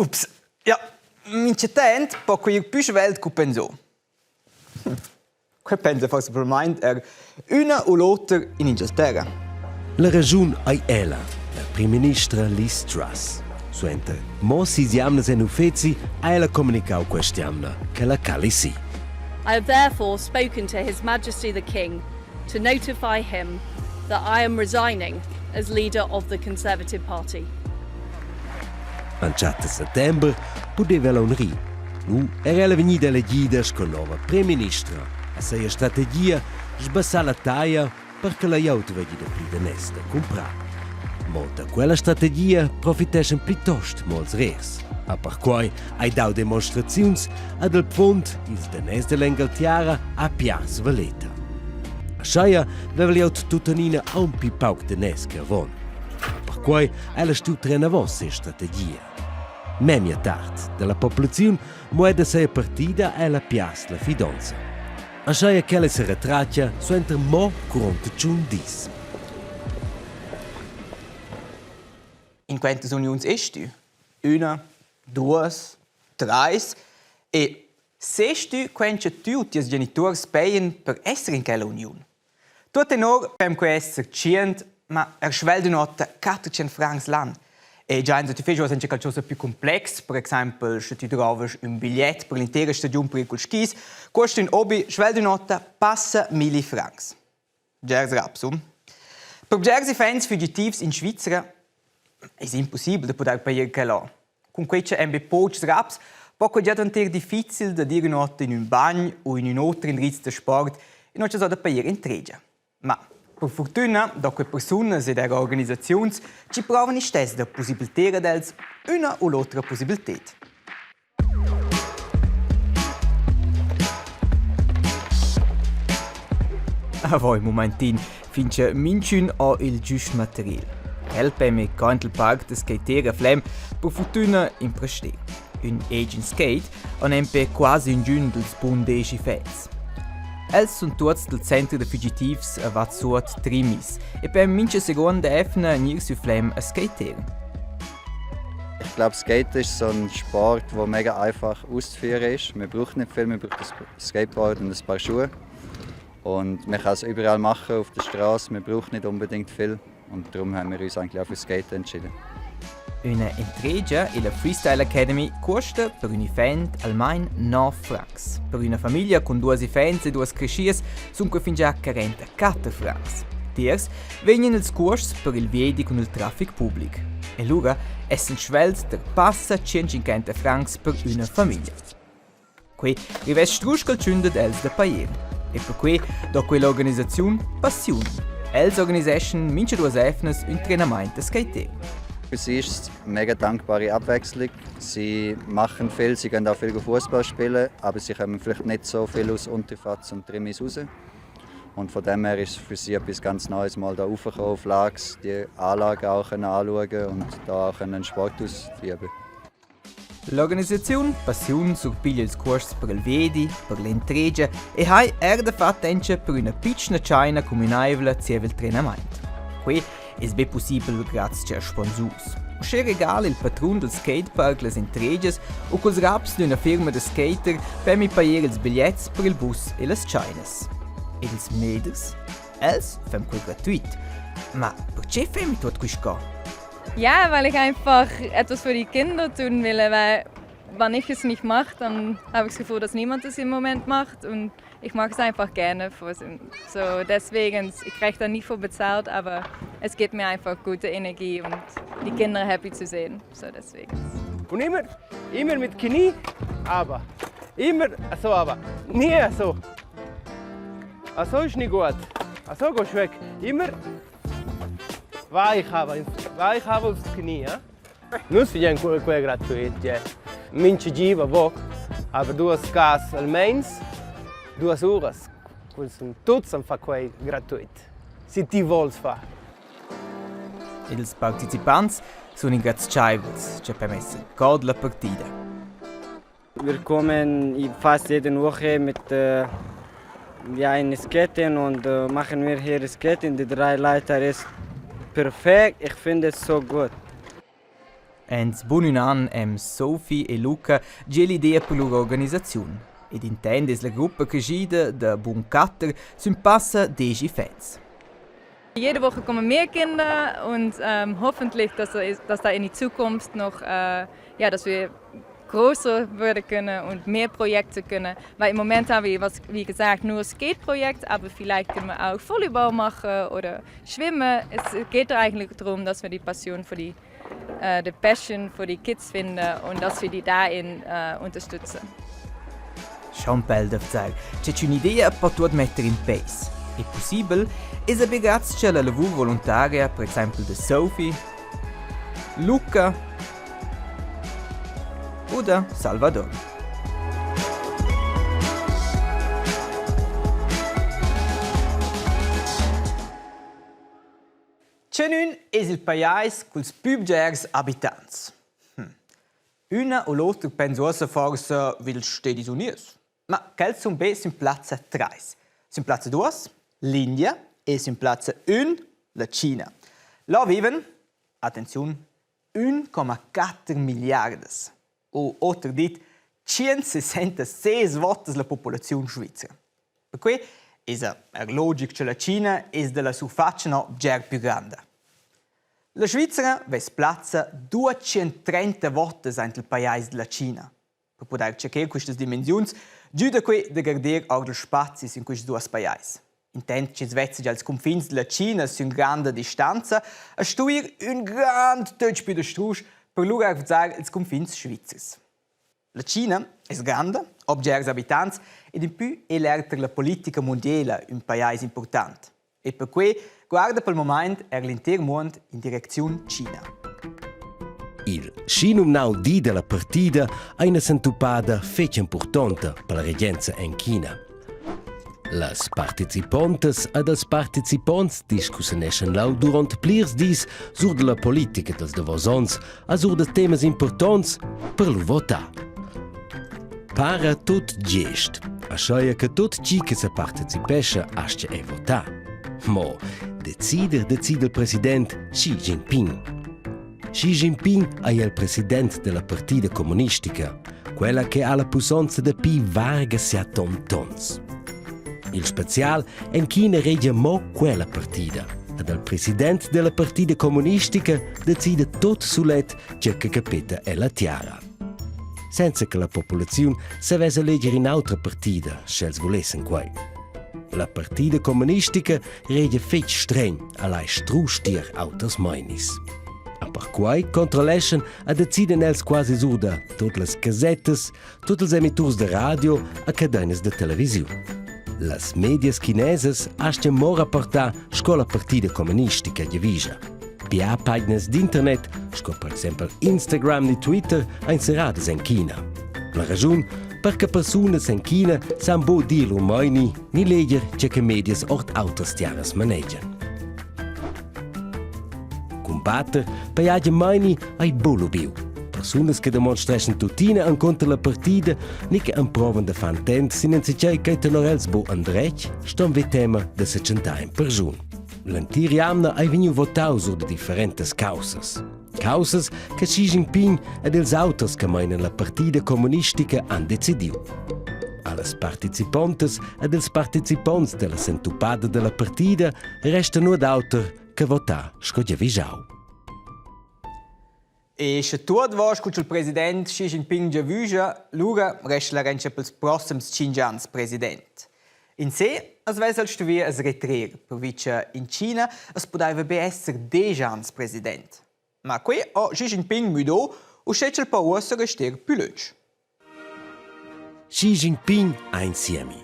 Ups, ja, minchatant po quai ir pü svelt cu pensò. Quai pensa forsa probablmaing eir üna u l'oter in Ingialterra. La raschun ei ella, la primministra Liz Truss. Suenter mo sis jamnas en uffeci ha ella communicau quest'jamna ch'ella cali si. I have therefore spoken to His Majesty the King to notify him that I am resigning as leader of the Conservative Party. L'entschatta settember pudeva ella unrir. Lu era ella vegnida elegida sco nova premierministra. A sia strategia sbassar la taglia per che la glieud vegli dapli daners da cumprar. Mo da quella strategia profiteschan plitost mo ils rehs. A perquai hai dau demonstraziuns ad el pfund ils daners dell'Engaltiara a piars valeta. Ascheia veva glieud tuttenina aunc pli pauc daners che avon. Perquai ha ella stuiu trer anavos sia strategia. Memia tard dalla populaziun mo è da sia partida ella piars la fidonza. Ascheia ch'ella se retratga suenter mo 41 dis. In quantas uniuns est tü? Üna, duos, trais e sest tü quant cha tü u tieus genituors pajan per esser in quella uniun? Tuot tenor pem quai esser tschient, ma er svelt ün'ota 400 francs l'an. E già tü fest uossa anche qualchosa pü complex, per exaimpel sche tü drovas ün bigliet per l'intera stagiun per ir culs skis, cuosta ün hobi svelt ün'ota passa milli francs. Bgers raps, um. Per bgers iffaints fugitivs in Svizra es impussibel da pudair pajer quel là. Cun quai cha be pochs raps po quai già dvanter difficil dad ir ün'ota in ün bagn u in ün oter indriz da sport inua cha s'ho da pajer intregia. Ma per furtüna do que persunas ed eir organisaziuns chi provan istess da pussibilter ad els üna u l'otra pussibilted. Avoi mumentin, fin che minchün ho il giüst materiel. El pemi coint il parc da skater a Flem per fortüna imprester. Ün agen skate ho nempe quasi üngün dels bun desch effets. Els sun tuots dal center da fugitivs a Vaz Suot Trimis e per mincha seguonda efna gnir sü Flem a skater. Ich glaube, Skaten ist so ein Sport, der mega einfach auszuführen ist. Man braucht nicht viel, man braucht ein Skateboard und ein paar Schuhe. Und man kann es überall machen, auf der Straße. Man braucht nicht unbedingt viel. Und darum haben wir uns eigentlich auch für Skaten entschieden. Üna entregia illa Freestyle Academy cuosta per ün uffant almain 9 francs. Per üna famiglia cun duos uffants e duos creschias sun que fingià 44 francs. Tiers vegnan ils cuosts per il viedi cun il traffic public. E lura essan svelt da passa 150 francs per üna famiglia. Quei rivess strusch cul tschun dad els da pair. E perquei do quell'organisaziun passiun. Els organiseschan mincha duas efnas ün trenamaint da skater. Für sie ist es mega dankbare Abwechslung. Sie machen viel, sie gehen auch viel Fußball spielen, aber sie kommen vielleicht nicht so viel aus Unterfatz und Trimis raus. Und von dem her ist es für sie etwas ganz Neues, mal da raufkommen auf Laax, die Anlage auch anschauen und da auch einen Sport ausüben. L'organisaziun Passiun surpiglia ils cuosts per il viedi, per l'entregia e hai er da far tentscha per üna pitschna tschaina cumünaivla zieva il trenamaint. Quei es be pussibel grazcha a sponsurs. Uschè regala il patrun dal skatepark las entregias u culs raps d'üna firma da skater per mi pajer ils bigliets per il bus e las tschainas. Ed ils meders? Els fan quei gratuit. Ma perche fem tuot quist co? Ja, weil ich einfach etwas für die Kinder tun will, weil wenn ich es nicht mache, dann habe ich das Gefühl, dass niemand es im Moment macht und ich mache es einfach gerne. So deswegen, ich kriege da nicht für bezahlt, aber es gibt mir einfach gute Energie und die Kinder happy zu sehen. So deswegen. Und immer, immer mit Knie, aber. Immer so, aber. Nie so. So ist nicht gut. So gehst du weg. Immer weich aber, weich aber aufs Knie. Ja? Nus fagian quei gratuit, gie. Mintga gi va buc, aber duas gas al meins, duas uras. Quels sun tuts han far quei gratuit. Si ti vols far. Ils participants sun ingrazchaivels cha permessa god la partida. Wir kommen fast jede Woche mit äh, ja, in Skaten und äh, machen wir hier Skaten. Die drei Leiter ist perfekt. Ich finde es so gut. Ens bun ün an hem Sophie e Luca gieu l'idea per lur organisaziun ed intent es la gruppa creschida da bun quatter sün passa desch iffaunts. Jede Woche kommen mehr Kinder und ähm, hoffentlich, dass, dass da in die Zukunft noch, äh, ja, dass wir größer werden können und mehr Projekte können. Weil im Moment haben wir, was, wie gesagt, nur Skate-Projekt, aber vielleicht können wir auch Volleyball machen oder Schwimmen. Es geht eigentlich darum, dass wir die Passion für die, äh, die Passion für die Kids finden und dass wir die darin äh, unterstützen. Schon bel da vezair che ch'ün'idea po tuot metter in peis. E pussibel esa be grazcha a la lavur voluntaria per exaimpel da Sophie, Luca u da Salvador. Chenün es il pajais culs pü bgers abitants? Hm. Üna u l'oter pensa uossa forsa vils Stedis Unieus. Ma quels sun be sün plazza trais. Sün plazza duos l'India e sün plazza ün la Cina. Là vivan, attenziun, 1,4 milliardas. U oter dit, 166 votas la populaziun svizra. Perquai esa er logic cha la Cina es da la surfatscha no bger pü granda. La Svizra vess plazza 230 votas aint il pajais da la Cina. Per pudair checker quistas dimensiuns güda quai da garder our dal spazi sün quists duos pajais. Intant chi's vezza già ils cunfins da la Cina sün granda distanza, a stu ir ün grand töch pü dastrusch per lura vezair ils cunfins svizzers. La Cina es granda, ho bgers abitants ed impü è l'er per la politica mundiela ün pajais important. E perquai guarda pel mumaint eir l'inter muond in direcziun Cina. Il schinumnau di dalla partida ei ina sentupada fetg impurtonta per la regenza en China. Las participontas ed els participonts discussioneschan leu duront plirs dis sur dalla politica dals davos onns a sur da temas impurtonts per lu votar. Para tut gest, aschia che tut tgi che se participescha astga ei votar. Mo decider decide il president Xi Jinping. Xi Jinping ei il president della partida communistica, quella che ha la pussonza dapi varga siaton tons. Il special en China regia mo quella partida. Ed il president della partida communistica decide tot sulet tge che capita ella tiara. Senza che la populaziun savess eleger in'autra partida, sch'els volessen quai. La partida communistica regia fetg stregn a lai strusch tier auters meinis. A perquai controlleschan e deciden els quasi sur da tut las gasettas, tut ils emitturs da radio e cadeinas da televisiun. Las medias chinesas astgan mo rapportar sco la partida communistica giavischa. Bia pagnas d'internet, sco per exempel Instagram ni Twitter, ein serradas en China. La raschun per che persunas en China san buc dir lur meini ni leger tge che medias ord autras tiaras manegian. Cumbatter per agen meini ei buc lubiu. Persunas che demonstreschan tuttina encunter la partida ni che emprovan da far intent sin enzatgei ch'ei tenor els buc endretg, ston ver tema da setschentar in persun. L'entir jamna ei vegniu votau sur da differentas caussas. Caussas che Xi Jinping ed ils auters che meinan la partida communistica han decidiu. Allas participontas ed ils participonts della sentupada della partida resta nuot auter che votar sco giavischau. E sche tuot va scu cha'l president Xi Jinping giavüscha, lura resta la rentscha pels prossems tschinch ans president. In se as vess el stuvì as retrer, pervi cha in Cina as pudaiva be esser desch ans president. Ma que ho Xi Jinping müdo, uschè ch'el po uossa rester pü lönch. Xi Jinping ha in siemi.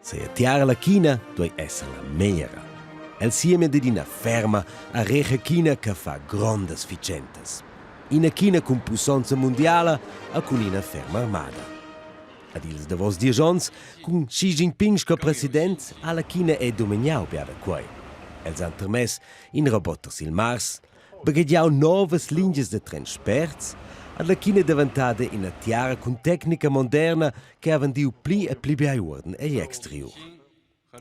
Seia tiara la China duei esser la megliera. El siemia dad ina ferma a reha China che fa grondas fitschentas. Ina China cun pussonza mundiala e cun ina ferma armada. Ad ils davos diesch onns cun Xi Jinping sco president ha la China è domignau bia da quei. Els han termess in roboter sil Mars, baghegiau novas lingias da tren sperts, ha la China daventada ina tiara cun tecnica moderna che ha vendiu pli e pli bia uorden egl exteriur.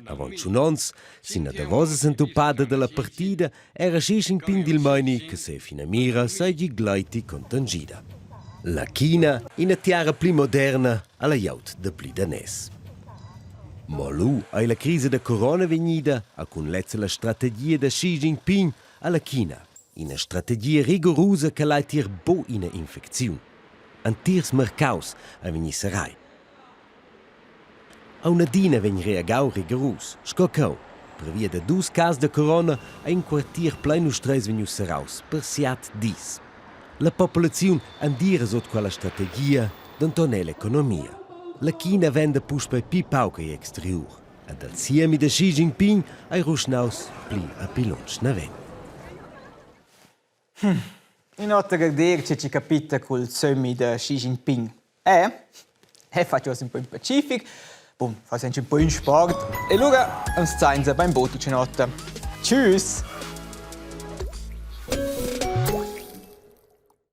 Avon tschun onns, sin la davosa sentupada dalla partida, era Xi Jinping dil meini che sia finamira seigi gleiti contangida. La China, ina tiara pli moderna, alla glieud da pli daners. Mo lu ei la crisa da corona vegnida a cun lezza la strategia da Xi Jinping alla China. Ina strategia rigurusa che lai tier buc ina infecziun. Entirs mercaus ei vegni serrai. Aunc adina vegn reagau rigurus, sco cheu. Pervia da dus cass da corona ei in quartier plein ustreis vegnius serraus per siat dis. La populaziun andira sut quella strategia, denton è l'economia. La China venda puspei pli pauc egl exteriur ed il siemi da Xi Jinping ei ruschnaus pli a pli lunsch naven. Ün oter dir che chi capita cul sömmi da Xi Jinping. Eh, he fat uossa ün po in pacific, bun, fas auncha ün po ün sport e lura ans zainsa bainbod üna notta. Tschüss!